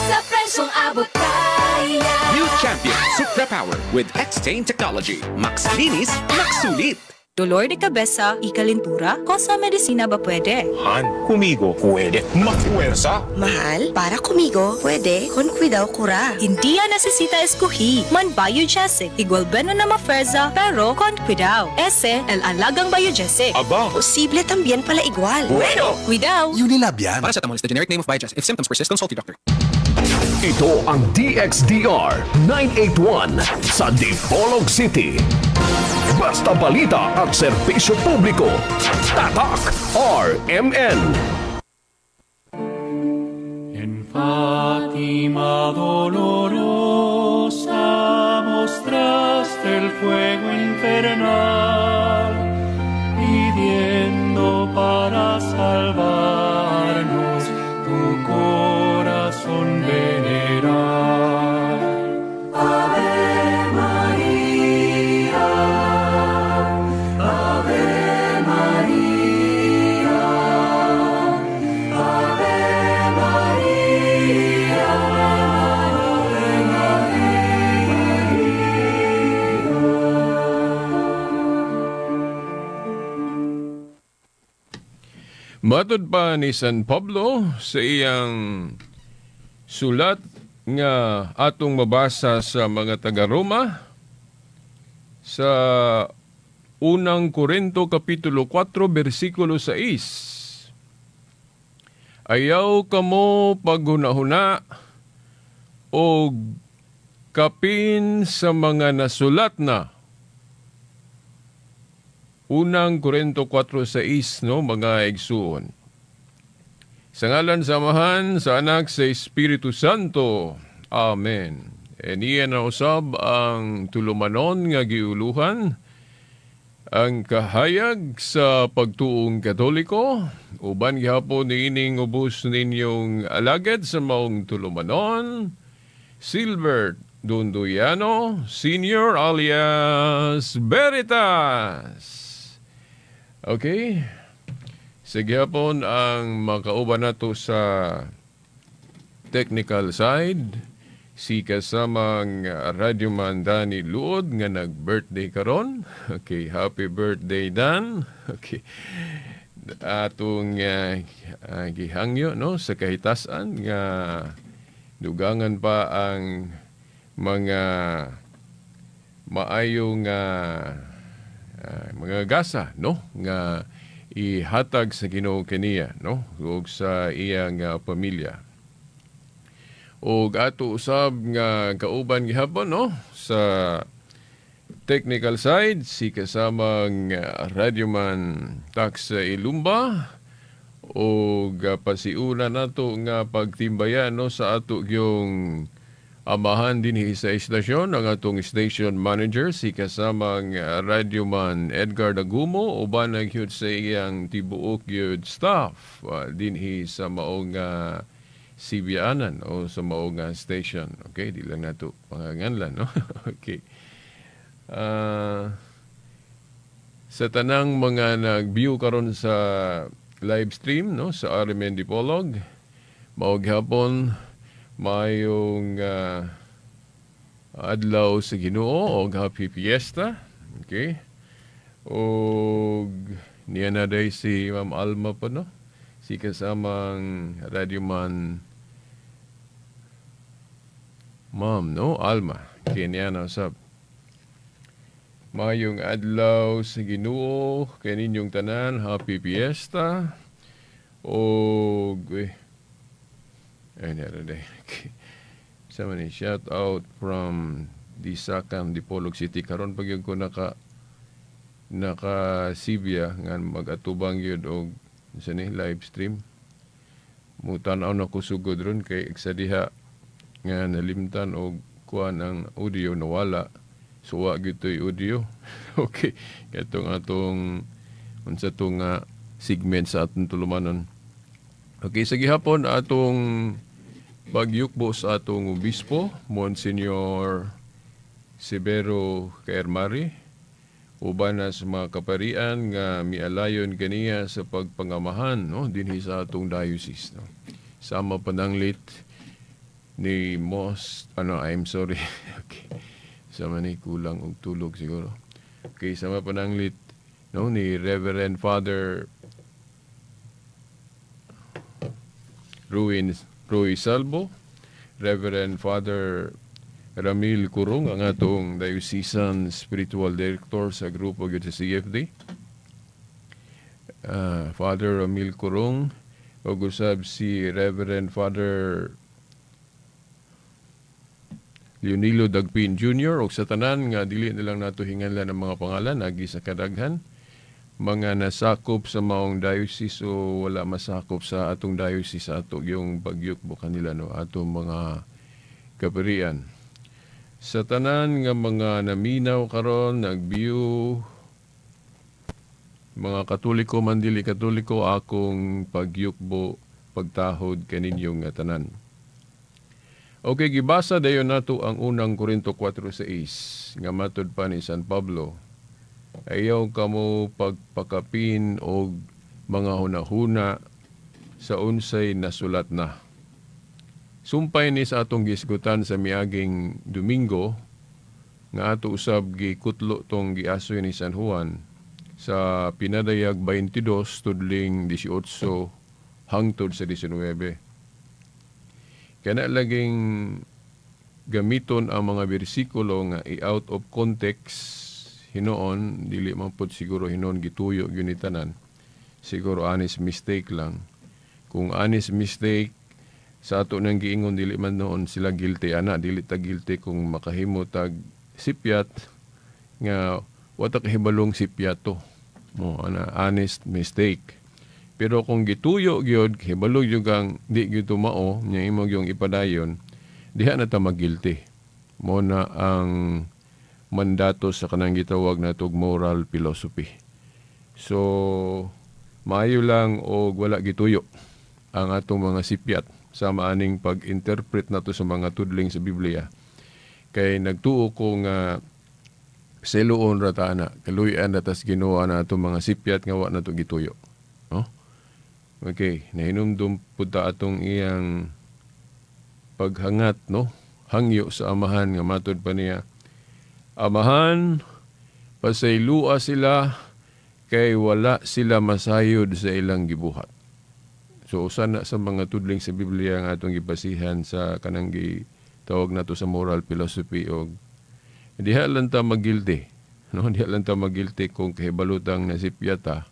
Sa presyong abot kaya. New Champion Supra Power with Xtane Technology. Max linis, max sulit. Dolor de cabeza y calentura, cosa medicina ba pwede? Han, kumigo, pwede. Mafuerza. Mahal, para kumigo, pwede, con cuidado kura. Hindi ya necesita escogi. Man Biogesic. Igual bueno na maferza, pero con cuidado. Ese, el alagang Biogesic. Aba. Posible también pala igual. Bueno! Cuidado! Unilab yan. Paracetamol is the generic name of Biogesic. If symptoms persist, consult your doctor. Ito ang DXDR 981 sa Dipolog City. Basta balita at serbisyo publiko. Tatak RMN. En Fátima dolorosa mostraste el fuego infernal, pidiendo para salvarnos tu corazón venerar. Ave María, Ave María, Ave María, Ave María. Matud pa ni San Pablo sa iyang sulat nga atong mabasa sa mga taga-Roma sa unang Korinto Kapitulo 4, versikulo 6. Ayaw kamo paghunahuna og kapin sa mga nasulat na. Unang Korinto 4:6, no, mga igsuon. Sa ngalan sa Amahan, sa Anak, sa Espiritu Santo. Amen. E niya na usab ang tulumanon nga giuluhan ang kahayag sa pagtuong Katoliko, uban gihapon niining ubos ninyong alagad sa maong tulumanon, Silbert Dunduyano Senior alias Veritas. Okay. Sige hapon ang makauban nato sa technical side, si kasamang radyoman Danny Luod nga nag-birthday karon. Okay, happy birthday, Dan. Okay. Atong gihangyo, no, sa kahitasan nga dugangan pa ang mga maayong mga gasa, no, nga ihatag sa Ginoo kaniya, no, ug sa iyang pamilya. Ug ato usab nga kauban gihapon, no, sa technical side si kasamang radyoman Tax Ilumba ug pasiuna nato nga pagtimbayan, no, sa ato yung amahan dinhi sa istasyon, ang atong station manager si kasamang radyoman Edgar Dagumo uban gyud sa iyang tibuok gyud staff dinhi sa maong Sibianan o sa maong station. Okay, di lang nato panganganlan, no? Okay. Sa tanang mga nag-view karon sa live stream, no, sa RMN Dipolog, mao gihapon maayong adlaw sa Ginoo og happy fiesta. Okay. Og niya na day si Ma'am Alma pa, no? Si kasamang radyoman Ma'am, no? Alma. Kaya niya na usab. Maayong adlaw sa Ginoo kay ninyong tanan, happy fiesta. Og ay niya day. Okay. Sa man ni shout out from Disakan, Dipolog City. Karon pag yun ko naka Sibya nga magatubang yun og sa ni live stream. Mutan-aw na ko sugod ron kay sa diha nga nalimtan og kuan ang audio nawala. So wa gyud to'y audio. Okay. Katong atong unsa to nga segment sa atong tulumanon. Okay, sa gihapon atong pagyukbo sa atong obispo, Monsignor Severo Caermari, uban na sa mga kaparian nga mialayon kaniya sa pagpangamahan, no, dinhi sa atong diocese, no. Sama pananglit Ni most ano, I'm sorry. Okay. Sama ni kulang og tulog siguro. Okay, sama pananglit, no, ni Reverend Father Ruin Roy Salvo, Reverend Father Ramil Kurong, ang atong Diocesan Spiritual Director sa grupo gyud sa CFD. Father Ramil Kurong, ug usab si Reverend Father Leonilo Dagpin Jr. ug sa tanan nga dili nilang nato hinganlan ang mga pangalan agi sa kadaghan mga nasakop sa maong diocese o wala masakop sa atong diocese, ato yung pagyukbo kanila, no, atong mga kapirian. Sa tanan nga mga naminaw karon, nag-view, mga Katoliko man, dili Katoliko, akong pagyukbo, pagtahod kaninyong nga tanan. Okay, gibasa dayon nato ang Unang Korinto 4:6 nga matud pa ni San Pablo, "Ayaw kamo pagpakapin og mga hunahuna sa unsay nasulat na." Sumpay ni sa atong gisgutan sa miaging Domingo nga ato usab gikutlo tong giasoy ni San Juan sa Pinadayag 22 tudling 18 hangtod sa 19. Kana laging gamiton ang mga bersikulo nga i-out of context hinoon, dili man pud siguro hinoon gituyo gyud ni tanan. Siguro honest mistake lang. Kung honest mistake sa ato nang giingon, dili man noon sila guilty ana, dili ta guilty kung makahimo tag sipyat nga wa ta kahibalong sipyat to. Mo ana, honest mistake. Pero kung gituyo gyud, hibalo gyud kang di gyud mao nya imo gyung ipadayon, diha na ta magilty. Mo na ang mandato sa kanang gitawag natog moral philosophy. So maayo lang og wala gituyo ang atong mga sipyat sa maaning pag-interpret nato sa mga tudling sa Biblia. Kay nagtuo ko nga seloon ra ta ana, kaluy-an ra tas Ginoo na atong mga sipyat nga wa nato gituyo. No? Okay, nahinumdum pud ta atong iyang paghangat, no? Hangyo sa Amahan nga matud pa niya, "Amahan, pasaylua sila kay wala sila masayod sa ilang gibuhat." So usa na sa mga tudling sa Biblia nga atong gibasihan sa kanang gitawag nato sa moral philosophy, og diha lang ta magilty. No, diha lang ta magilty kung kahibalutang nasipyata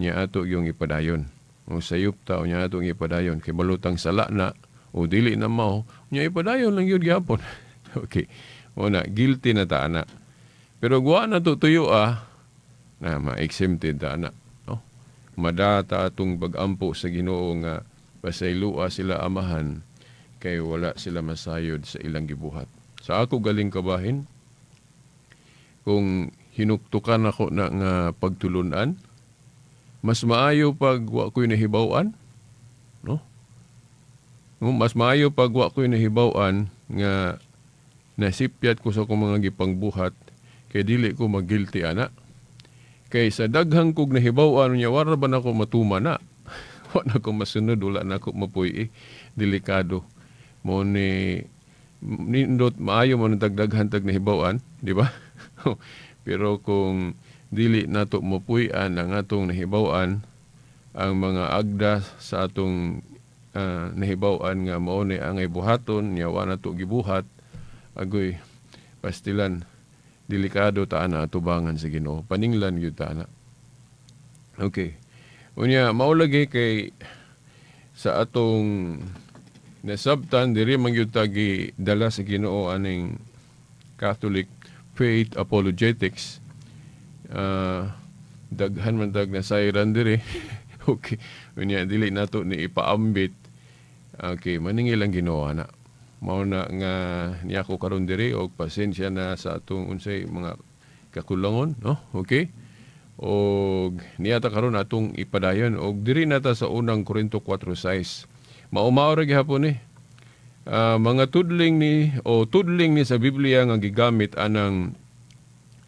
nya ato yung ipadayon. O sayop ta nya atong ipadayon kay balutang sala na o dili na mao nya ipadayon lang yun gihapon. Okay. O na, guilty na ta ana. Pero guwa na to tuyo na ma-exempted ta ana. No? Madata atong pag-ampo sa Ginoo nga pasaylua sila, Amahan, kay wala sila masayod sa ilang gibuhat. Sa ako galing kabahin, kung hinuktukan ako na nga pagtulunan, mas maayo pag wa ko'y nahibaw-an, no? Mas maayo pag wa ko'y nahibaw-an nga nasipyat ko sa akong mga gipangbuhat kay dili ko magilty ana. Kay sa daghang kog nahibaw-an niya, wala ba nako matuma na? Wa na ko masunod, wala na ko mapuy. Delikado. Mo ni nindot maayo mo nang dagdaghan tag nahibaw-an, di ba? Pero kung dili nato mapuy-an ang atong nahibaw-an, ang mga agda sa atong nahibaw-an nga mao ni ang buhaton nya wa nato gibuhat, agoy pastilan, delikado ta ana atubangan sa Ginoo, paninglan gyud ta ana. Okay, unya mao lagi kay sa atong nasabtan, diri man gyud ta dala sa Ginoo aning Catholic Faith Apologetics. Daghan man tag nasayran diri. Okay, unya dili nato ni ipaambit. Okay, maningil ang Ginoo ana. Mao na nga niya ko karon diri og pasensya na sa atong unsay mga kakulangon, no? Okay, og niya ta karon atong ipadayon og diri na ta sa Unang Korinto 4:6. Mao-mao ra gihapon ni. Mga tudling ni o tudling ni sa Biblia nga gigamit anang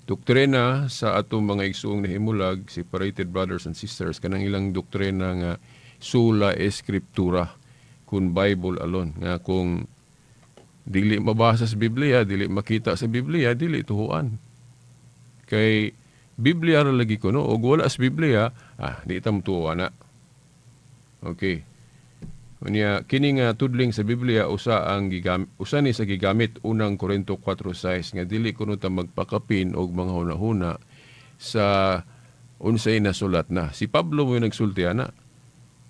doktrina sa atong mga igsuong nahimulag, separated brothers and sisters, kanang ilang doktrina nga sola scriptura, kun Bible alone, nga kung Dili mabasa sa Biblia, dili makita sa Biblia, dili tuhuan. Kay Biblia ra lagi kuno, og wala sa Biblia, di ta motuo ana. Okay. Unya kini nga tudling sa Biblia usa ang gigamit, usa ni sa gigamit Unang Korinto 4:6 nga dili kuno ta magpakapin og mga hunahuna sa unsay nasulat na. Si Pablo mo nagsulti ana.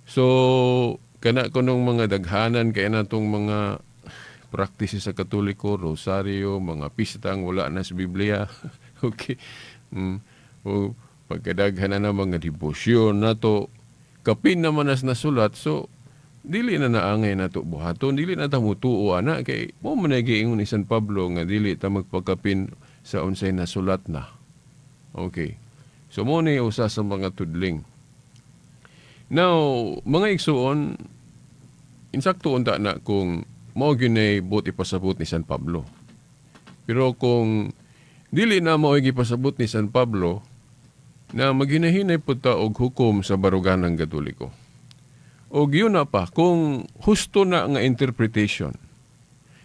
So kana kunong mga daghanan kay natong mga practice sa Katoliko, rosaryo, mga pistang wala na sa Biblia. Okay. O pagkadaghan na mga debosyon nato, kapin naman nas nasulat, so dili na naangay nato buhaton, dili na ta mutuo ana kay mo man giingon ni San Pablo nga dili ta magpakapin sa unsay nasulat na. Okay. So mo ni usa sa mga tudling. Now, mga igsuon, insakto unta na kung mao gyud nay buot ipasabot ni San Pablo. Pero kung dili na mao gipasabot ni San Pablo, na maghinahinay pud ta og hukom sa baruganang Katoliko. Og yun na pa, kung husto na nga interpretation,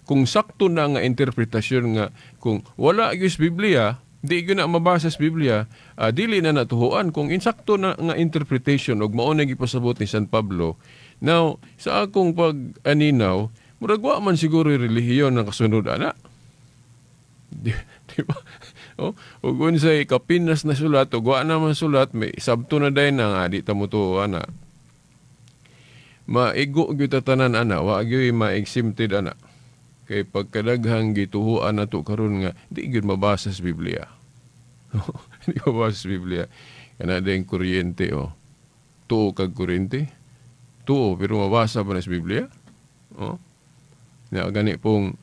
kung sakto na nga interpretasyon nga kung wala gyud sa Biblia, di gyud na mabasa sa Biblia, dili na natuhuan kung insakto na nga interpretation og mao na gipasabot ni San Pablo. Now, sa akong pag-aninaw, murag wa man siguro yung relihiyon ang kasunod ana. Di ba? Oh, ug unsay kapinas na sulat ug wa naman sulat, may sabto na dayon na nga di ta motuo ana. Maigo gyud ta tanan ana, wa gyud ma-exempted ana. Kay pagkadaghang gituhuan nato karon nga di gyud mabasa sa Biblia. Di mabasa sa Biblia. Kana din kuryente, oh. Tuo kag kuryente? Tuo pero mabasa ba na sa Biblia? Oh. Na gani pong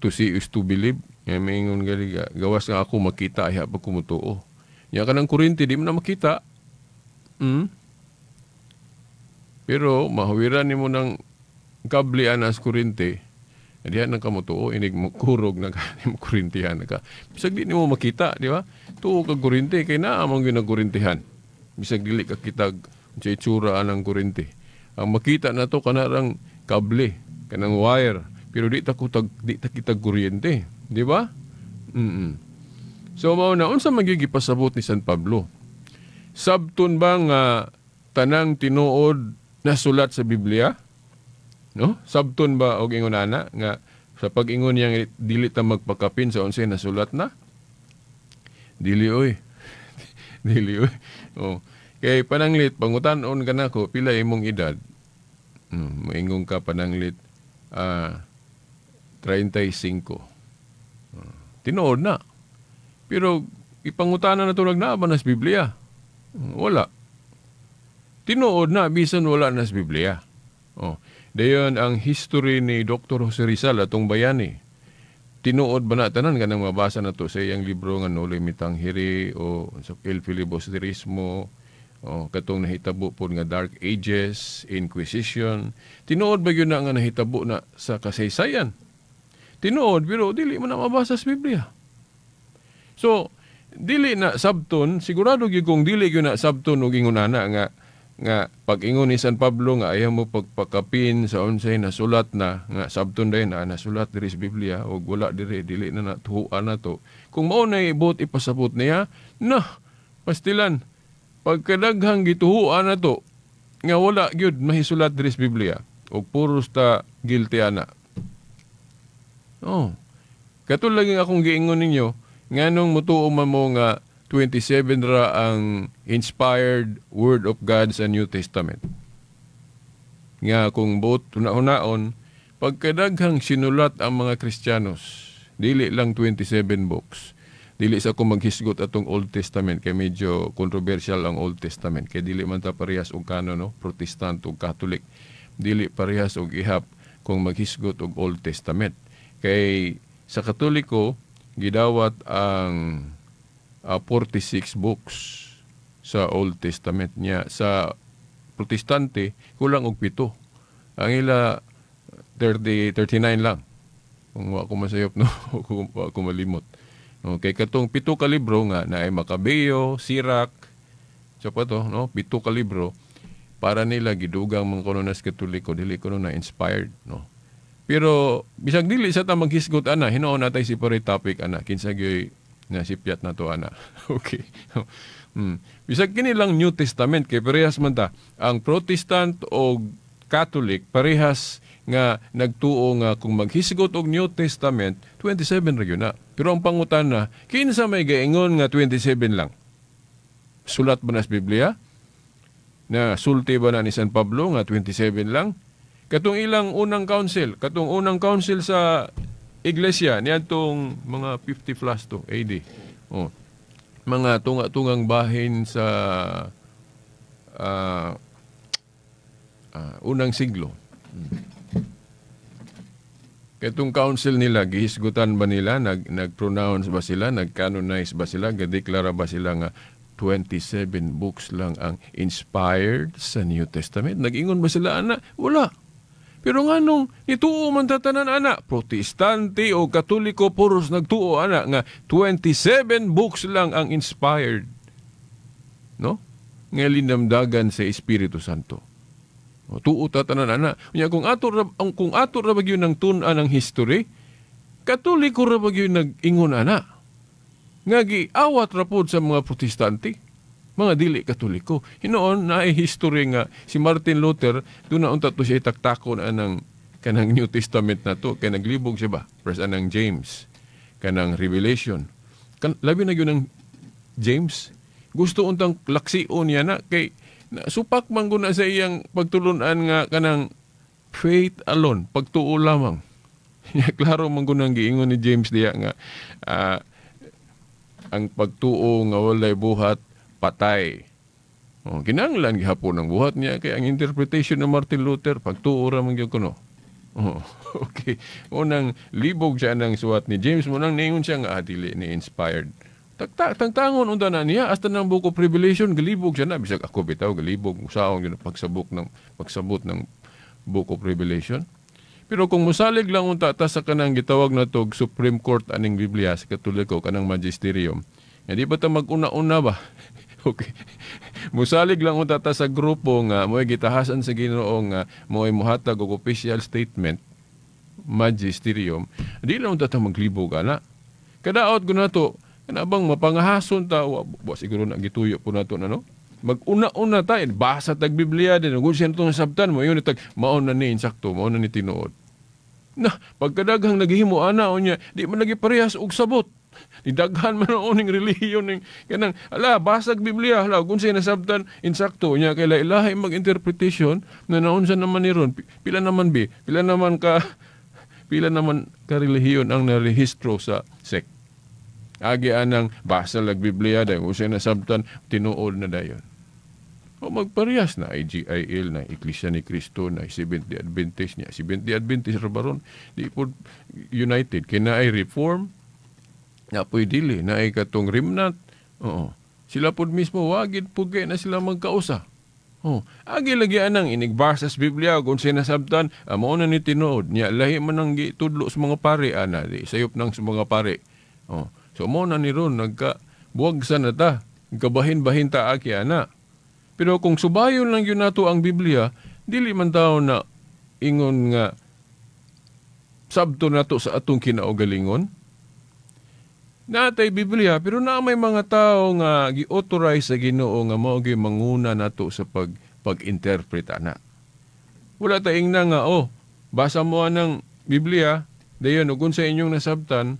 to see is to believe. Nga maingon gali ga, gawas nga ako makita ay pa kumutuo. Nya kanang kuryente di mo na makita. Pero mahawiran nimo ng kable ana sa kuryente, diha nang kamutuo, inig mo kurog na ka, mo kuryentehan na ka. Bisag di nimo makita, di ba? Tuo kag kuryente kay naa man gyud nagkuryentehan. Bisag dili ka kitag sa itsura anang kuryente. Ang makita na to kanarang kable, kanang wire, pero di ta kutag, di ta kitag kuryente, di ba? So mao na unsa magigi pasabot ni San Pablo? Sabton ba nga tanang tinuod nasulat sa Biblia? No? Sabton ba og ingon ana nga sa pag-ingon niyang dili ta magpakapin sa unsay nasulat na? Dili oy. Dili oy. Oh. Kay pananglit pangutan-on ka nako pila imong edad? Moingon ka pananglit 35. Tinuod na. Pero ipangutana na tulag na ba na sa Biblia? Wala. Tinuod na bisan wala na sa Biblia. Oh. Dayon ang history ni Dr. Jose Rizal atong bayani. Tinuod ba na tanan kanang mabasa na to sa iyang libro nga Noli Me Tangere o sa El Filibusterismo o katong nahitabo pod nga Dark Ages, Inquisition. Tinuod ba gyud na nga nahitabo na sa kasaysayan? Tinuod pero dili man na mabasa sa Biblia. So dili na sabton, sigurado gyud kung dili gyud na sabton og ingon ana nga nga pag-ingon ni San Pablo nga ayaw mo pagpakapin sa unsay nasulat na nga sabton dayon na nasulat diri sa Biblia og wala diri dili na natuhuan na to. Kung mao na ibot ipasabot niya, na pastilan pagkadaghang gituhuan na to nga wala gyud mahisulat diri sa Biblia og puros ta guilty ana. Oh. Katulad lagi akong giingon ninyo nganong mutuo man mo nga 27 ra ang inspired Word of God sa New Testament. Nga kung buot hunahunaon, pagkadaghang sinulat ang mga Kristiyanos, dili lang 27 books. Dili sa ko maghisgot atong Old Testament kay medyo controversial ang Old Testament kay dili man ta parehas og kanon, no, Protestant ug Catholic. Dili parehas og ihap kung maghisgot og Old Testament. Kay sa Katoliko gidawat ang 46 books sa Old Testament niya. Sa Protestante kulang og 7. Ang ila 39 lang. Kung wa ko masayop, no, kung wa ko malimot. Okay, katong 7 ka libro nga naay Macabeo, Sirach, sa pa to, no, 7 ka libro para nila gidugang mga kuno nas Katoliko dili kuno na inspired, no. Pero bisag dili sa ta maghisgot ana, hinuon natay separate topic ana, kinsa gyoy nasipyat nato ana. Okay. Bisag kini lang New Testament kay parehas man ta ang Protestant o Catholic, parehas nga nagtuo nga kung maghisgot og New Testament, 27 ra gyud na. Pero ang pangutana, kinsa may gaingon nga 27 lang? Sulat ba na sa Biblia? Na sulti ba na ni San Pablo nga 27 lang? Katong ilang unang council, katong unang council sa iglesia niadtong mga 50 plus to AD. Oh. Mga tunga-tungang bahin sa unang siglo. Katong council nila, gihisgutan ba nila, nag-pronounce ba sila, nag-canonize ba sila, gadeklara ba sila nga 27 books lang ang inspired sa New Testament? Nag-ingon ba sila, ana? Wala. Pero nga nung nituo man tatanan, ana, Protestante o Katoliko, puros nagtuo, ana, nga 27 books lang ang inspired. No? Nga linamdagan sa Espiritu Santo. O, tuo tatanan, ana. Unya, kung ato ra ba gyud ng tun-an ang history, Katoliko ra ba gyud nag-ingon, ana? Nga giawat ra pod sa mga Protestante, mga dili Katoliko. Hinoon, naay history nga si Martin Luther, doon na unta to siya itaktakon anang kanang New Testament na to, kay naglibog siya ba? First anang James, kanang Revelation. Labi na yun ang James. Gusto untang laksion niya na, kay na, supak man guna sa iyang pagtulunan nga kanang faith alone, pagtuo lamang. Klaro man gunang giingon ni James diya nga ang pagtuo nga walay buhat, patay. Oh, kinahanglan gihapon ang buhat niya kay ang interpretation ni Martin Luther, pagtuo ra man gyud kuno. Oh, okay. Unang libog siya ng suwat ni James, munang ningon siya nga dili ni inspired. Tagtangon unta na niya hasta ng Book of Revelation galibog siya na, bisag ako bitaw galibog usaon gyud pagsabot ng Book of Revelation. Pero kung musalig lang unta ta sa kanang gitawag na tog Supreme Court aning Biblia sa Katoliko, kanang Magisterium. Nga di ba ta mag-una-una ba? Okay. Musalig lang unta ta sa grupo nga mo'y gitahasan sa Ginoo nga mo'y muhatag og official statement, Magisterium. Di lang unta ta maglibog ana. Kadaot ko nato kana bang mapangahason ta, wa, wa siguro na gituyo po nato na, no? Mag-una-una ta, basa tag Biblia din, kung siya itong nasabtan mo, yun tag maon na ni insakto, maon na ni tinuod. Na, pagkadaghang naghihimo ana unya, di man lagi parehas og sabot. Di daghan man ang relihiyon ning kanang ala basag Biblia, hala kung siya nasabtan insakto unya kay lahi mag-interpretation na naunsa naman ni ron, pila naman bi, pila naman ka relihiyon ang narehistro sa sect. Agi anang basa lag Biblia dahil kung siya nasabtan tinuod na dayon. O magparehas na IGIL, na Iglesia ni Cristo, na Seventh-day Adventist niya. Seventh-day Adventist ra baron, di po united. Kaya na ay Reform, na po'y dili, na ay katong Remnant. Oo. Sila po mismo, wagid po kay na sila magkausa. Oh, agi lagi anang inigbasa sa Biblia kung sinasabtan, mao na ni tinuod niya, lahi man ang gitudlo sa mga pare, ana, di, sayop nang sa mga pare. Oh, so mao na ni ron, nagka buwag sa na ta, nagkabahin-bahin ta aki ana. Pero kung subayon lang yun nato ang Biblia, dili man tao na ingon nga sabto nato sa atong kinaugalingon. Natay Biblia, pero na may mga tao nga gi-authorize sa Ginoo nga mao gyud manguna nato sa pag-interpret ana. Wala ta ingna nga, oh, basa mo anang Biblia, dayon ug sa inyong nasabtan,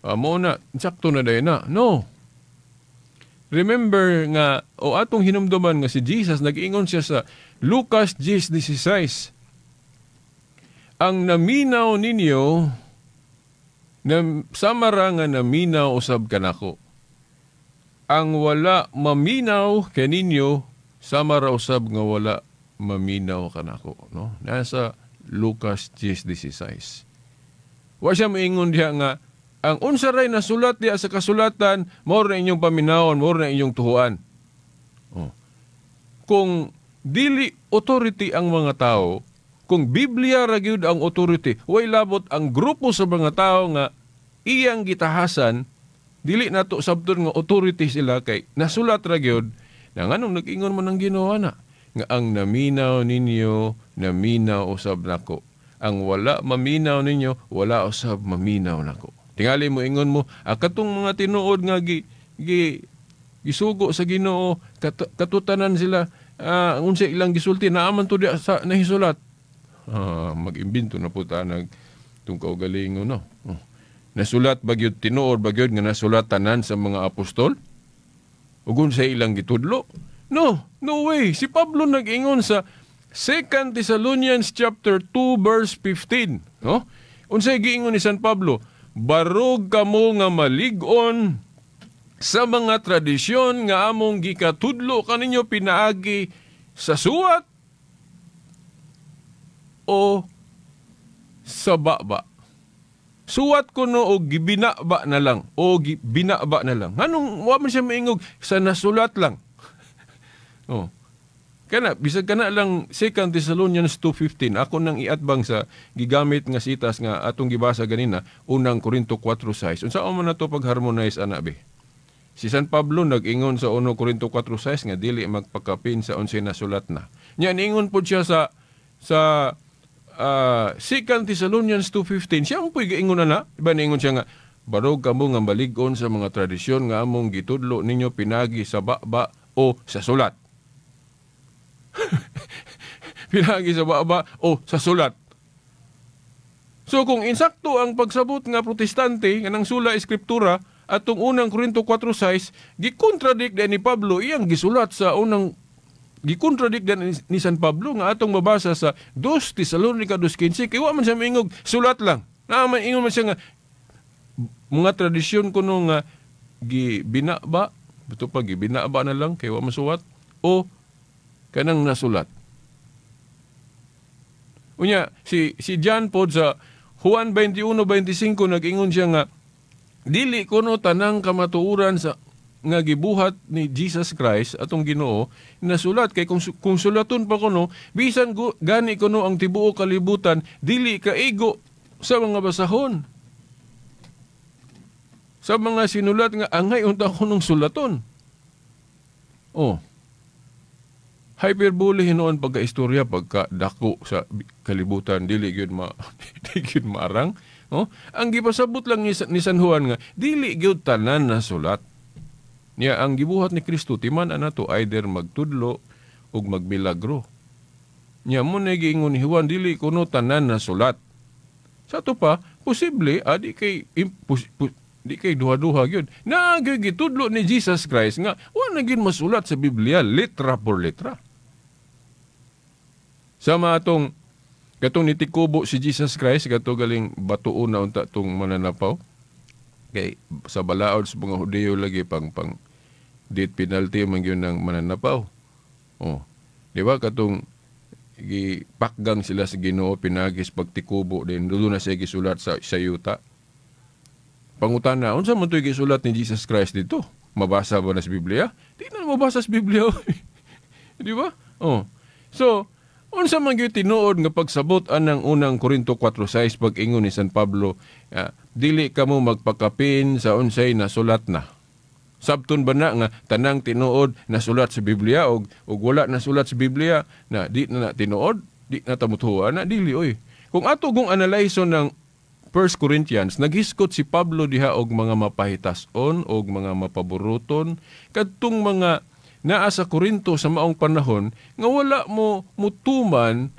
mao na, sakto na dayon na. No. Remember nga, o atong hinumduman nga si Jesus, nag-ingon siya sa Lucas 10:16. Ang naminaw ninyo, na, samara nga naminaw usab kanako. Ang wala maminaw kaninyo, samara usab nga wala maminaw kanako. No? Nasa Lucas 10:16. Wa siya moingon diha nga, ang unsa ray nasulat diha sa kasulatan, mao ra inyong paminawon, mao ra inyong tuhuan. Oh. Kung dili authority ang mga tao, kung Biblia ra gyud ang authority, way labot ang grupo sa mga tao nga iyang gitahasan, dili nato sabton nga authority sila kay nasulat ra gyud na nganong nag-ingon man ang Ginoo na nga ang naminaw ninyo, naminaw usab nako. Ang wala maminaw ninyo, wala usab maminaw nako. Tingali mo ingon mo, katong mga tinuod nga gi, gi gisugo sa Ginoo, katutanan sila, unsa ilang gisulti naaman to diya sa nahisulat. Mag-imbento na po ta nag tung kaugalingon, no. Oh. Nasulat ba gyud, tinuod ba gyud nga nasulat tanan sa mga apostol? Ug unsa ilang gitudlo? No, no way. Si Pablo nag-ingon sa 2 Thessalonians chapter 2 verse 15, no? Unsay giingon ni San Pablo? Barog kamo nga malig-on sa mga tradisyon nga among gikatudlo kaninyo pinaagi sa suwat o sa baba. Suwat kuno o gibinaba na lang o binaba na lang. Anong wa man siya maingog sa nasulat lang? Oh. Kana bisag kana lang 2 Thessalonians 2:15 ako nang iatbang sa gigamit nga sitas nga atong gibasa ganina, unang Korinto 4:6. Unsa man nato pag-harmonize ana be? Si San Pablo nag-ingon sa 1 Korinto 4:6 nga dili magpakapin sa unsay nasulat na. Nya niingon pod siya sa 2 Thessalonians 2:15. Siya mo po'y giingon na, diba niingon siya nga barog kamo nga malig-on sa mga tradisyon nga among gitudlo ninyo pinagi sa baba o sa sulat. Pinagi sa baba o sa sulat. So kung insakto ang pagsabot nga Protestante nga nang sula eskriptura atong unang Korinto 4:6, gikontradict din ni Pablo iyang gisulat sa unang, gikontradict din ni San Pablo nga atong mabasa sa 2 Tesalonica 2:15 kay wa man siya maingog sulat lang. Naa man ingon man siya nga mga tradisyon kuno nga gibinaba, buto pa gibinaba na lang kay wa masuwat o kanang nasulat. Unya si si John pod sa Juan 21:25 nag-ingon siya nga dili kuno tanang kamatuoran sa nga gibuhat ni Jesus Christ atong Ginoo nasulat, kay kung sulaton pa kuno, bisan gani kuno ang tibuok kalibutan dili kaigo sa mga basahon sa mga sinulat nga angay unta kunong sulaton. Oh. Hyperbole hinuon pagka-istorya, pagka dako sa kalibutan, dili gyud ma dili gyud maarang. Oh, ang gipasabot lang ni San Juan nga dili gyud tanan na sulat. Niya ang gibuhat ni Kristo timan ana to, either magtudlo ug magmilagro. Nya mo na giingon ni Juan dili kuno tanan na sulat. Sa ato pa posible adi kay di kay duha-duha gyud. Na gyud gitudlo ni Jesus Christ nga wa na gyud masulat sa Biblia letra por letra. Sama atong katong nitikubo si Jesus Christ kato galing batuon na unta tong mananapaw. Kay sa balaod sa mga Hudiyo lagi pang pang death penalty man gyud ng mananapaw. Oh. Di ba katong gipakgang sila sa Ginoo pinagis pagtikubo din doon na siya gisulat sa yuta. Pangutana, unsa man to'y gisulat ni Jesus Christ dito? Mabasa ba na sa Biblia? Di na mabasa sa Biblia. Di ba? Oh. So, unsa man gyud tinuod nga pagsabot anang unang Korinto 4:6 pag-ingon ni San Pablo, dili kamo magpakapin sa unsay nasulat na? Sabton ba na nga tanang tinuod nasulat sa Biblia og wala nasulat sa Biblia na di na, na tinuod, di na tamutuwa na dili oy. Kung ato kung analyson ng 1 Corinthians, naghiskot si Pablo diha og mga mapahitason og mga mapaburuton kadtong mga naa sa Korinto sa maong panahon nga wala mo mutuman,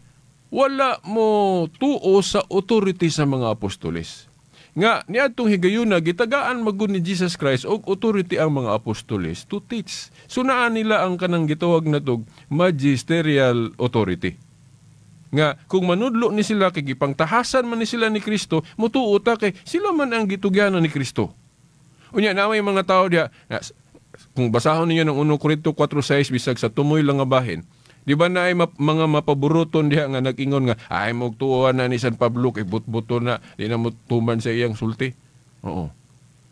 wala mo tuo sa authority sa mga apostoles. Nga niadtong higayuna gitagaan magud ni Jesus Christ og authority ang mga apostoles to teach. So naa nila ang kanang gitawag natog magisterial authority. Nga kung manudlo ni sila kay gipangtahasan man ni sila ni Kristo, mutuo ta kay sila man ang gitugyanan ni Kristo. Unya na may mga tao diha na, kung basahon ninyo ng 1 Korinto 4:6 bisag sa tumoy lang nga bahin, di ba na ay mga mapaburuton diha nga nag-ingon nga ay mogtuohan na ni San Pablo kay butbuto na, di na mo tuman sa iyang sulti. Oo.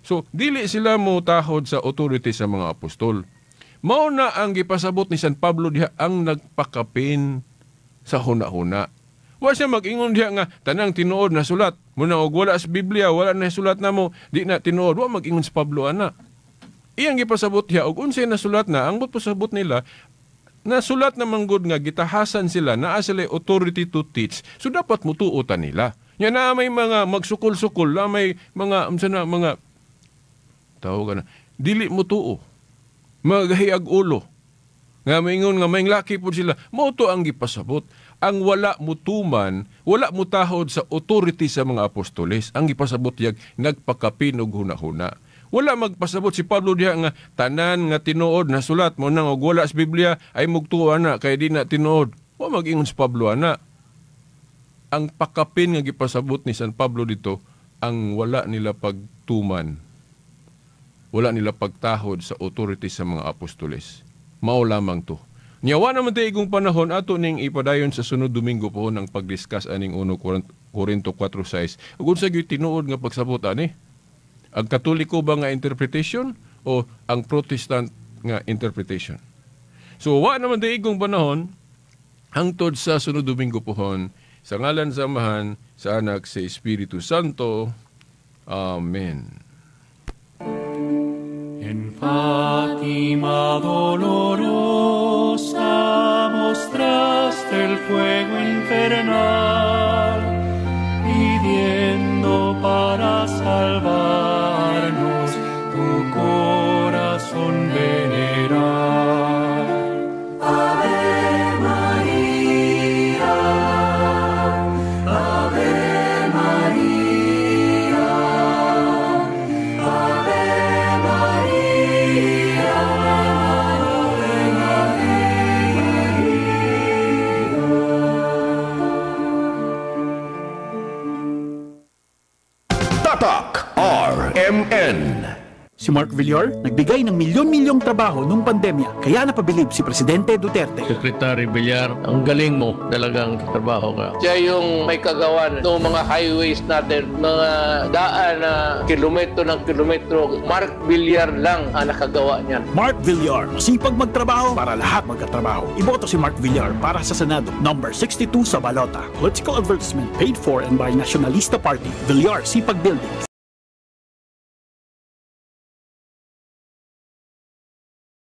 So dili sila mo tahod sa authority sa mga apostol. Mao na ang gipasabot ni San Pablo diha ang nagpakapin sa huna-huna. Wa siya mag-ingon diha nga tanang tinuod na sulat. Muna og wala sa Biblia, wala na sulat namo, di na tinuod. Wa mag-ingon si Pablo ana. Iyang gipasabot diha og unsay nasulat na, ang pasabot nila Nasulat naman gud nga gitahasan sila, naa sila authority to teach. So dapat mutuotan nila. Nya na may mga magsukol-sukol, na may mga unsa na mga tawag na dili mutuo. Magahiyag ulo. Nga maingon nga maing laki pud sila. Mao to ang gipasabot. Ang wala mutuman, wala mutahod sa authority sa mga apostoles. Ang gipasabot yag nagpakapin og hunahuna. Wala magpasabot si Pablo diha nga tanan nga tinuod na sulat mo nang og wala sa Biblia ay mugtuo ana kay di na tinuod. Wa mag-ingon si Pablo ana. Ang pakapin nga gipasabot ni San Pablo dito, ang wala nila pagtuman, wala nila pagtahod sa authority sa mga apostoles. Mao lamang to. Nya wa naman tay igong panahon ato ning ipadayon sa sunod Domingo po ng pagdiscuss aning 1 Corinto 4:6. Ug unsa gyud tinuod nga pagsabot ani? Ang Katoliko ba nga interpretation o ang Protestant nga interpretation? So wa naman tay igong panahon hangtod sa sunod Domingo pohon, sa ngalan sa Amahan, sa Anak, sa Espiritu Santo. Amen. En Fátima dolorosa mostraste el fuego infernal, pidiendo para salvarnos tu corazón veneral. Ave María, Ave María, Ave María, Ave María. Tatak RMN. Si Mark Villar nagbigay ng milyon-milyong trabaho nung pandemya, kaya napabilib si Presidente Duterte. Secretary Villar, ang galing mo talagang trabaho ka. Siya yung may kagawan ng mga highways natin, mga daan na kilometro ng kilometro. Mark Villar lang ang nakagawa niyan. Mark Villar, masipag magtrabaho para lahat magkatrabaho. Iboto si Mark Villar para sa Senado, number 62 sa balota. Political advertisement paid for and by Nacionalista Party. Villar, Sipag Building.